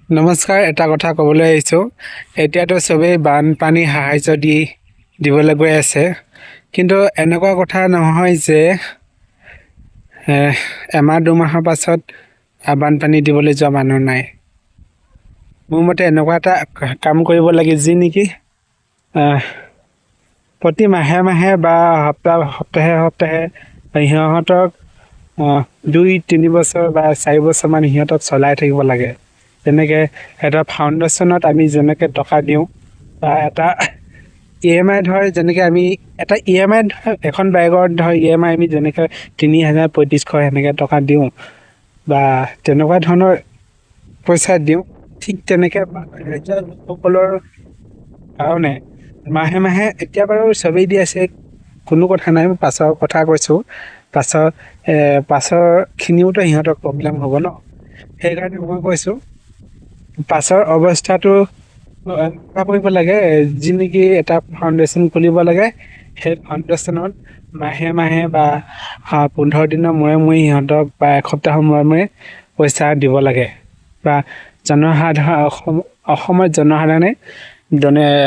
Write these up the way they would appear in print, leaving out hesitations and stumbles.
নমস্কাৰ, এটা কথা ক'বলৈ আহিছোঁ। এতিয়াতো চবেই বানপানী সাহাৰ্য দিবলৈ গৈ আছে, কিন্তু এনেকুৱা কথা নহয় যে এমাহ 2 মাহৰ পাছত বানপানী দিবলৈ যোৱা মানুহ নাই। মোৰ মতে এনেকুৱা এটা কাম কৰিব লাগে, যি নেকি প্ৰতি মাহে মাহে বা সপ্তাহে সপ্তাহে সিহঁতক 2-3 বছৰ বা 4 বছৰমান সিহঁতক চলাই থাকিব লাগে। যেনেকৈ এটা ফাউণ্ডেশ্যনত আমি যেনেকৈ টকা দিওঁ বা এটা ইএমআই ধৰ, যেনেকৈ আমি এটা ইএমআই ধৰ, এখন বাইকৰ ধৰ ইএমআই আমি যেনেকৈ 3000, 3500 সেনেকৈ টকা দিওঁ বা তেনেকুৱা ধৰণৰ পইচা দিওঁ, ঠিক তেনেকৈ ৰাজ্যৰ লোকসকলৰ কাৰণে মাহে মাহে। এতিয়া বাৰু চবেই দি আছে, কোনো কথা নাই। মই পাছৰ কথা কৈছোঁ। পাছৰখিনিওতো সিহঁতৰ প্ৰব্লেম হ'ব ন? সেইকাৰণে মই কৈছোঁ, পাছৰ অৱস্থাটো এনেকুৱা কৰিব লাগে, যি নেকি এটা ফাউণ্ডেশ্যন খুলিব লাগে। সেই ফাউণ্ডেশ্যনত মাহে মাহে বা 15 দিনৰ মূৰে মূৰে সিহঁতক বা এসপ্তাহৰ মূৰে মূৰে পইচা দিব লাগে বা জনসাধাৰণ, অসমৰ জনসাধাৰণে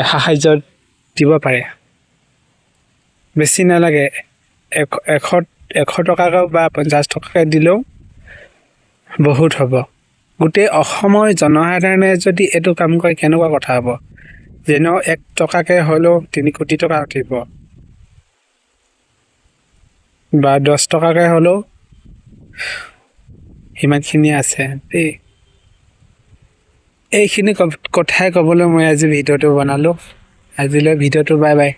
সাহাৰ্য দিব পাৰে। বেছি নালাগে, 100 টকাকৈ বা 50 টকাকৈ দিলেও বহুত হ'ব। গোটেই অসমৰ জনসাধাৰণে যদি এইটো কাম কৰে, কেনেকুৱা কথা হ'ব! যেনেও 1 টকাকৈ হ'লেও 3 কোটি টকা উঠিব বা 10 টকাকৈ হ'লেও সিমানখিনি আছে দেই। এইখিনি কথাই ক'বলৈ মই আজি ভিডিঅ'টো বনালোঁ। আজিলৈ ভিডিঅ'টো, বাই বাই।